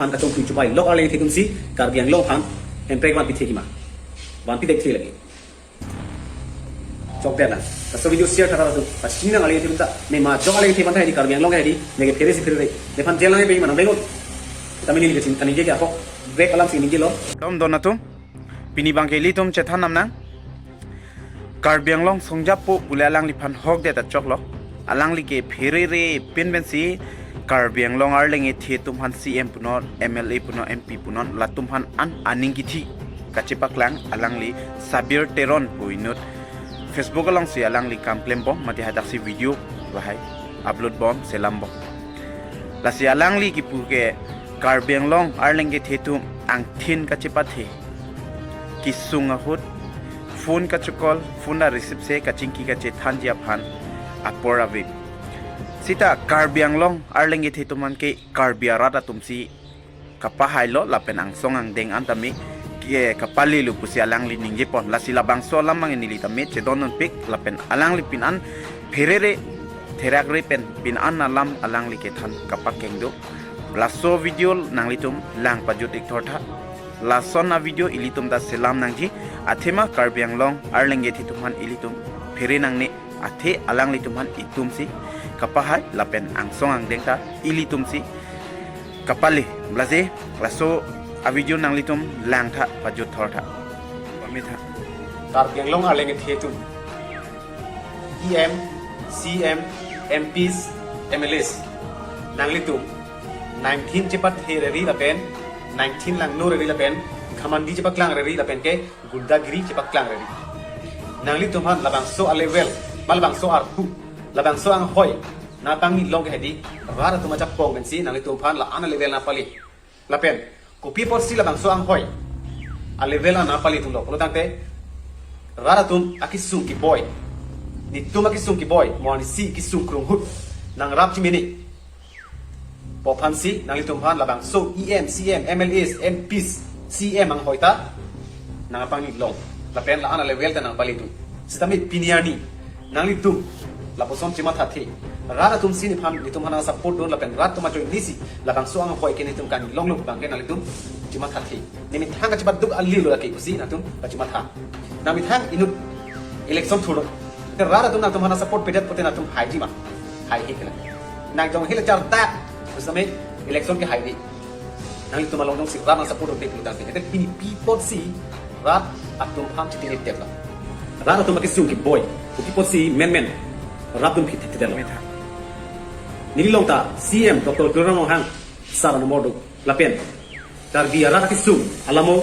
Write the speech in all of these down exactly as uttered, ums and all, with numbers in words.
aphan kachongthui chubai lok arleng kethe atum si Karbi Anglong aphan hemprek vanpi thekji ma? Vanpi thekthe lagi. Chokdet lang. Laso video share tha atum. Pachini nang arleng kethe atum ta. Ne majok arleng kethe aphan ta hedi Karbi Anglong hedi. Neke phere si phere. Nephan jail nangpi ma nang bengot. Tame neli kachin kaningje ke apok. Break alam si ningjelo. Dom don atum. Pini abangke ilitum chethan nam nang. Karbi Anglong songjapo pule alangliphan hokdet achoklo. Alangli ke pherere pin pensi Karbi Anglong arleng kethe atum aphan C M punon, M L A punon, M P punon, latum aphan an aning kithi kachepaklang alangli Sabir Teron pu inut Facebook alongsi alangli kam klembom mate hadaksi video lahai upload bom selambom. Lasi alangli kipu ke Karbi Anglong arleng kethe atum angthin kachepathe, kesung ahut, phone kachecall, phone ta receive se kachingki kachethanji aphan apor ave. Sita Karbi Anglong arleng kethe atum aphan ke Karbi arat atum si kapahailo lapen angsong angdeng an tame ke kapalelo pusi alangli ningjepon. Lasi labangso alam abang neli tame chedon nonpik lapen alangli pin an pherere therakre pen pin an alam alangli kethan kapakeng do. Laso video nanglitum lang pajut ik thortha. Lason avideo ilitum ta selam nangji. Athema Karbi Anglong arleng kethe atum aphan ilitum phere nangne. Athe alanglitum aphan itum si kapahai lapen angsong angdeng ta ilitum si kapale. Blase laso avideo nanglitum langtha pajut thortha. Pamitha. Karbi Anglong arleng kethe atum, E M, C M, M Ps, M L As, nanglitum nangthin chepathe reri lapen nangthin langno reri lapen ghamandi chepaklang reri lapen ke gundagiri chepaklang reri. Nanglitum aphan labangso alevel, ma labangso arpu, labangso anghoi nangpangni long ke hedi, rat atum achapong pensi nanglitum aphan la-an alevel nangpale. Lapen kopi apotsi labangso anghoi alevel an nangpale atumlo pulo tangte, rat atum akesung keboi, netum akesung keboi, mo anisi kesung krung ahut nangrap chimini pu aphansi nanglitum aphan labangso E M, C M, M L As, M Ps, C M anghoi ta nangpangni long lapen la-an alevel ta nangpale atum. Sitame pini arni nanglitum lapuson chemathathe. Rat atum si nephan, netum aphan nangsupport dun lapen rat atum ajoinesi labangso anghoi ke netum kaningje longlo abang ke nanglitum chemathathe. Nemethang kachepaduk alilo lake pusi nangtum kachematha. Nemethang inut election thurlo, te rat atum nangtum aphan nangsupport pedet pute nangtum haiji ma? Haihe ke la. Nang jong hila chardak pusitame election ke haide. Nanglitum along jongsi rat nangsupport dun te pulo tangte, te pini pi apotsi rat atum aphan chitini tepla? Rat atum akesung keboi, kopi apotsi menmen rat atum phit thekthe detlo? Neli long ta C M Doctor Tuliram Ronghang sir anumber do lapen Karbi arat akesung alamo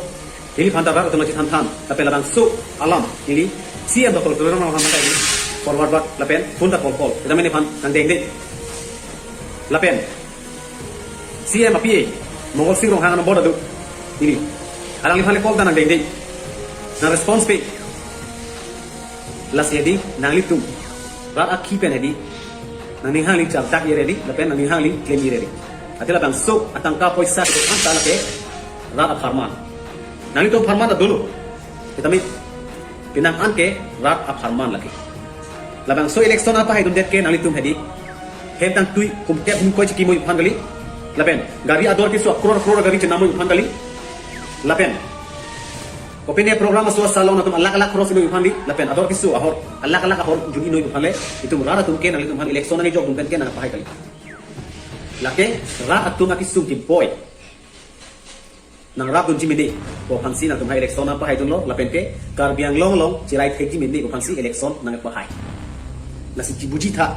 neliphan ta rat atum nangchethan than lapen labangso alam neli C M Doctor Tuliram Ronghang ta neli forward bak lapen phone ta call call kedam neliphan nangdengde. Lapen C M api e Mongol Sing Ronghang anumber ta do neli, alangliphan le call ta nangdengde, nangresponse pe. Lasi hedi nanglitum rat akhi pen hedi nangning hangli chardak ye ready lapen nangning hangli claim ye ready. Athe labangso atangka poisa kedo-an ta lake rat apharman. Nanglitum apharman ta dolo. Tame penang an ke rat apharman lake. Labangso election apahai dundet ke nanglitum hedi hem tangtui kum kep hum koi chikimoi aphan kali. Lapen gari ador keso akror akror gari chenamoi aphan kali. Lapen kopine program aso asalong atum alak alak khorosinoi aphan kali. Lapen ador keso ahor alak alak ahor jun-inoi aphan le, itum rat atum ke nanglitum aphan election nangkejok dun pen ke nangpahai kali. Lake rat atum akesung keboi nangrap dunji mene pu aphansi nangtum aphan election nangpahai dunlo lapen ke Karbi Anglong along cherai thekji mene pu aphansi election nangpahai. Lasi chibuji tha.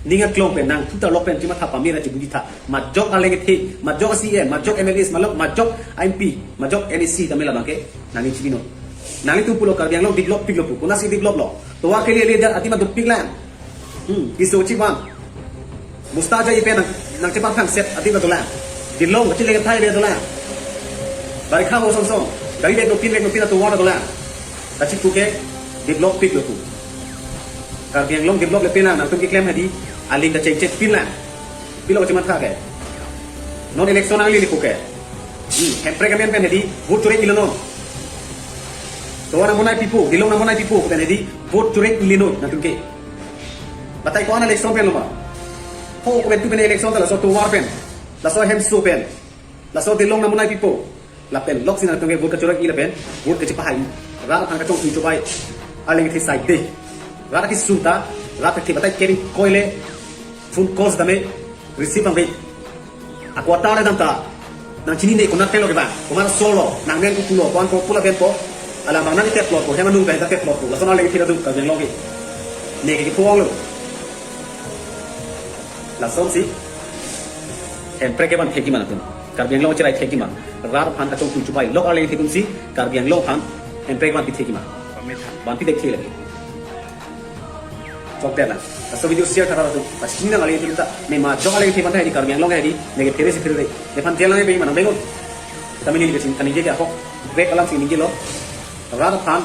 Ning aklong pen nangthu ta lok pen chematha pamir chibuji tha. Majok arleng kethe, majok C M, majok M L As, majok, majok M P, majok M A C tame labang ke nangning chibinon. Nanglitum pulo Karbi Anglong develop piklo pu. Konatsi develop lo? Tovar kele le adim dopiklang. Hmm, keso chivan. Musta aja ipen nang, nangchepaphang set adim dolang. Dilong kachile kethai le dolang. Barikha mo song song. Gari le dopin le dopin atovar dolang. Kachipu ke develop piklo pu. Karbi Anglong develop le pinlang, nangtum keklem hedi aling kachengcheng pinlang. Pilo kachematha ke. Non election nangli lipu ke. Hmm, hemprek amen pen hedi vote chorek ilonon. Tovar nangmonai pipo, dilong nangmonai pipo pen hedi vote chorek ilonon nangtum ke. Batai ko-an election pen lo ma? Ho ko pen tu pen election ta laso tovar pen, laso hemso pen, Laso Dilong Namonai pipo. Lapen lok si nangtum ke vote kachoroi lapen vote kachepahai. Rat aphan kachongtui chobai. Arleng kethe side de. Rat akesung ta, rat kethe batai keri koile phone calls tame receive nangve. Ako atar le dam ta nangchinine konat telo ke bang. Komat solo, nang nen kupulo, kuan ko pula benpo. Alam bang nang itep plot po, hem anung bang itep plot po. Lason arleng kethe adu Karbi Anglong ke. Ne ke kepho-onglo. Lasonsi Hemprek ke van thekji ma nangtum. Karbi Anglong cherai thekji ma. Rat aphan kachongtui chobai lok arleng kethe atumsi Karbi Anglong aphan Hemprek van pi thekji ma. Van pi thek thek lagi. Chokdet lang. Laso video share thara atum. Pachini nang arleng kethe ta. Ne majok arleng kethe aphan ta hedi Karbi Anglong hedi. Ne ke phere si phere. Nephan jail nangpi ma nang bengun. Tame neli kachin kaningje ke ahok. Bek alam si ningjelo. Rat aphan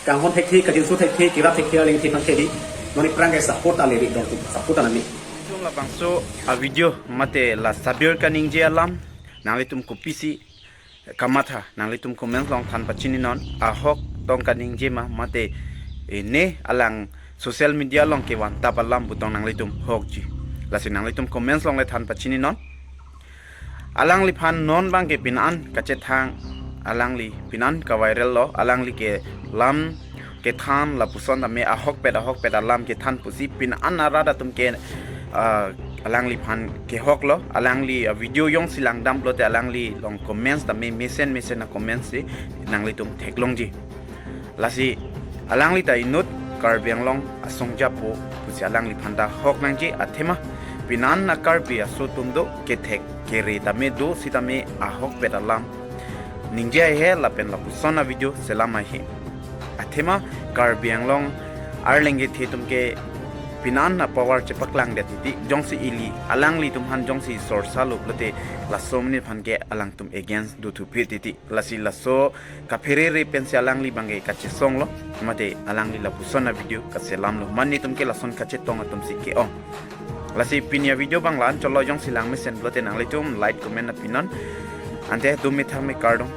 kanghon thekthe, kajinso thekthe, kerap thekthe arleng kethe aphan hedi. Non aphrang ke support ale ri dong tum. Support anami. Tum labangso a video mate la Sabir kaningje alam nanglitum kopisi kamatha, nanglitum comments along than pachininon. Ahok tong kaningje ma mate, eh, ne alang social media along kevantap alam pu tong nanglitum hokji. Lasi nanglitum comments along le than pachininon. Alangliphan non bang ke pin-an kachethang, alangli pin-an kaviral lo, alangli ke lam kethan lapuson tame ahokpet ahokpet alam kethan pusi pin-an arat atum ke, ah, alangliphan kehok lo. Alangli, ah, video jongsi langdam pulote alangli along comments tame mesen mesen a comments si nanglitum theklongji. Lasi alangli ta inut Karbi Anglong asong japo pusi alangliphan ta hok nangji. Athema pin-an a Karbi aso atum do kethek kere tame do sitame ahokpet alam ningje haihe lapen lapuson a video selam haihe. Athema Karbi Anglong arleng kethe atum ke pin-an a power chepaklangdet titi, jongsi ili alanglitum aphan jongsi sorsa lo pulote laso amonit aphan ke alangtum against do thuphe titi. Lasi laso kapherere pensi alangli bang ke kachesong lo, mate alangli lapuson a video kaselam lo. Mane atum ke lason kachetong atum si ke-ong. Lasi pini a video bang la-an chotlo, jongsi lang mesen pulote nanglitum like comment na pinon. Ante do methang me kardom.